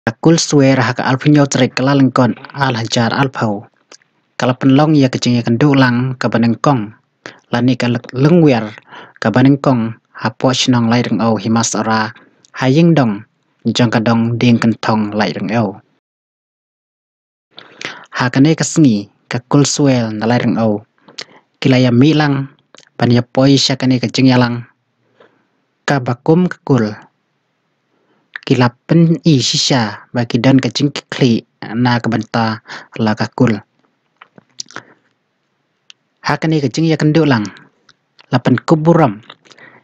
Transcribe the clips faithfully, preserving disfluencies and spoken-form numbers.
Ka Kul Swer ha ka arphew hynñiew tarik Kyllalyngkot ar hajar arphew ka la pynlong ïa ka jingïakynduh lang kaba nyngkong lane ka lyngwiar kaba nyngkong hapoh shnong Laitryngew Hima Sohra ha ïingdong jong ka dong dieng kynthong Laitryngew. Ha kane ka sngi ka Kul Swer na Laitryngew ki la ïa mih lang ban ïa poi sha kane ka jingïalang kaba kum ka kul. Ki la pyni shisha ba ki don ka jingkitkhlieh na ka bynta la ka kul. Ha kane ka jingïakynduh lang la pynkup burom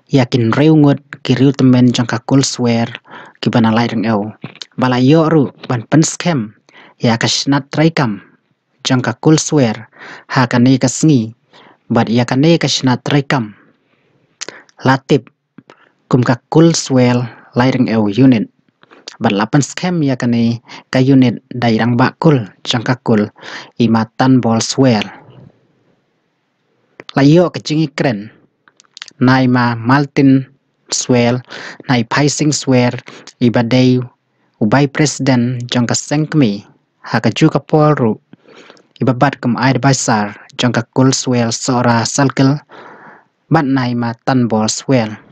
ïa ki hynriew ngut ki riewtymmen jong ka Kul Swer kiba na Laitryngew ba la ïoh ruh ban pynskhem ïa ka shnat treikam jong ka Kul Swer ha kane ka sngi. Bad ïa kane ka shnat treikam la tip kum ka Kul Swer Laitryngew Unit. Bad la pynskhem ïa kane ka unit da i rangbah kul jong ka kul, i Ma Tanbol Swer. La ïoh ka jingïakren na i Ma Martin Swer, na i Phaising Swer iba dei u Vice President jong ka seng kmie, ha kajuh ka por ruh iba bat kum advisor jong ka Kul Swer Sohra Circle, bad na i Ma Tanbol Swer.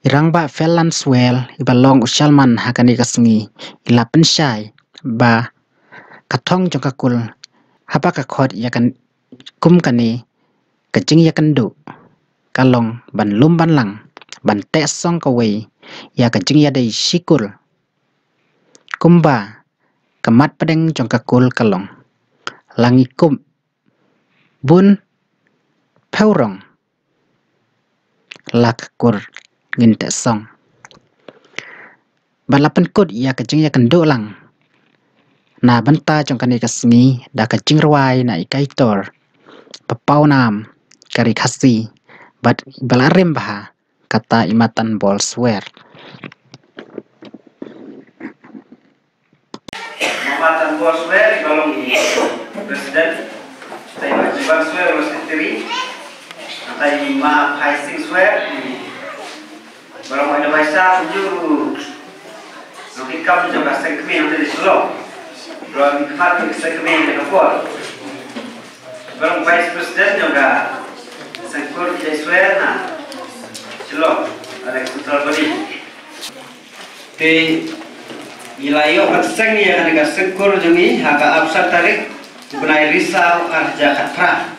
I rangbah Fellan Swer iba long u shalman ha kane ka sngi i la pynshai ba ka thong jong ka kul haba ka khot ïa ka kum kane ka jingïakynduh ka long ban lum ban lang ban teh song kawei ïa ka jingïadei shi kul. Kumba ka mat pdeng jong ka kul ka long, la ngi kup bun phew rong la ka kur ngin teh song. Bad la pynkut ïa ka jingïakynduh lang na bynta jong kane ka sngi da ka jingrwai na i kaitor ba pawnam ka ri Khasi bad ba la rim bha kata i Ma Tanbol Swer. Ma Tanbol Swer iba long i president, tai Ma Jiban Swer iba secretary, tai Ma Phaising Swer iba long advisor kumjuh ruh nongkit kam jong ka seng kmie nongkit Shillong. Ruh ngi khmat ka seng kmie ka por. Bang Vice President jong ka Sengkur Idai Swer na Shillong, Alex Central Body. Te ngi la ïoh ban seng ïa kane ka Sengkur jong ngi ha ka arphew san tarik u bnai Risaw ar hajar khatphra.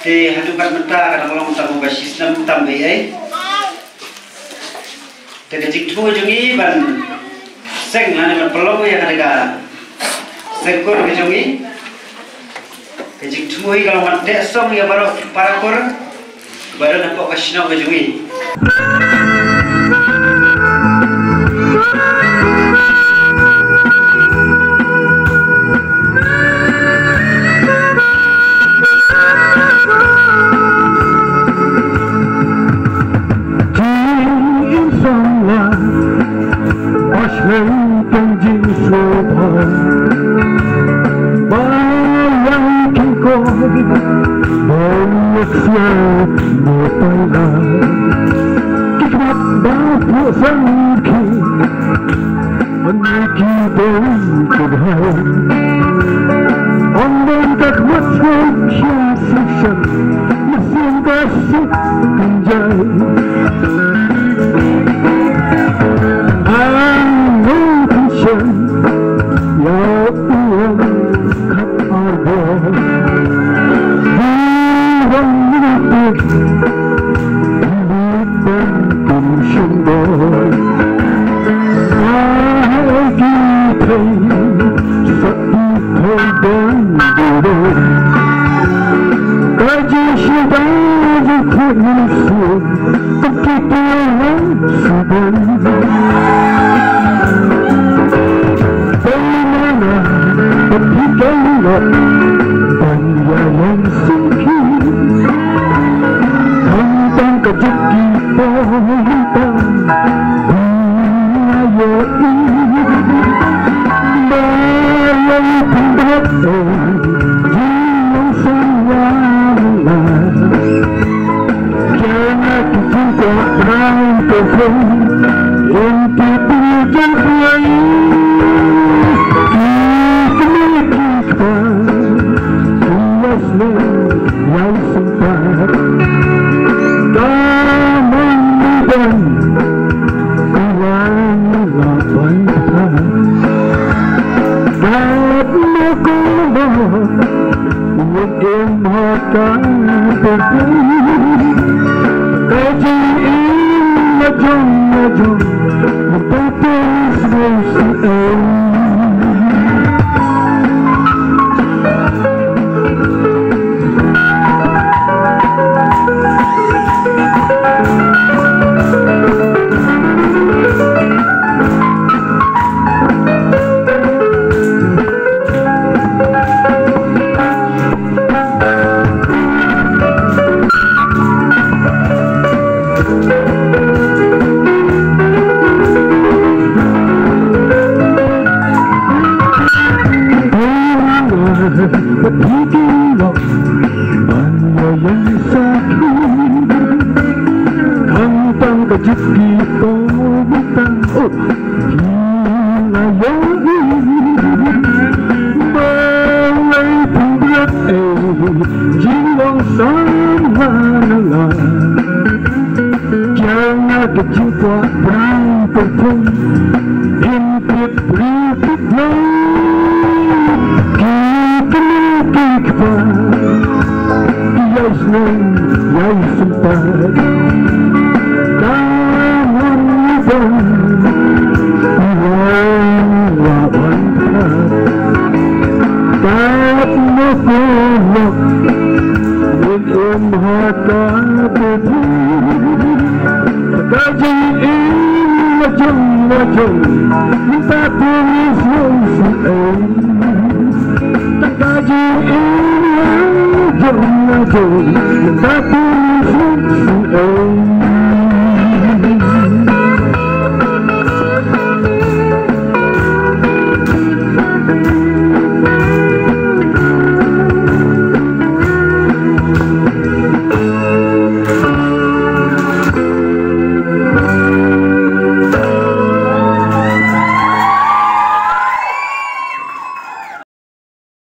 Te haduh kat mynta ka dang long tang ba shi snem tam ba ïai. Te ka jingthmu jong ngi ban seng lane ban pynlong ïa kane ka Sengkur ka jong ngi. Ka jingthmu hi ka long ban teh song ïa baroh para kur ba don hapoh ka shnong ka jong ngi. Ki khmat ba phuh sangki, man ki dei ki bhai. Ong don ka khmat sngewkhia shisha, mynsiem ka suk kynjai. Ang ngi kynshai ïa u ong khat ar bor. Bun rong ngi pik.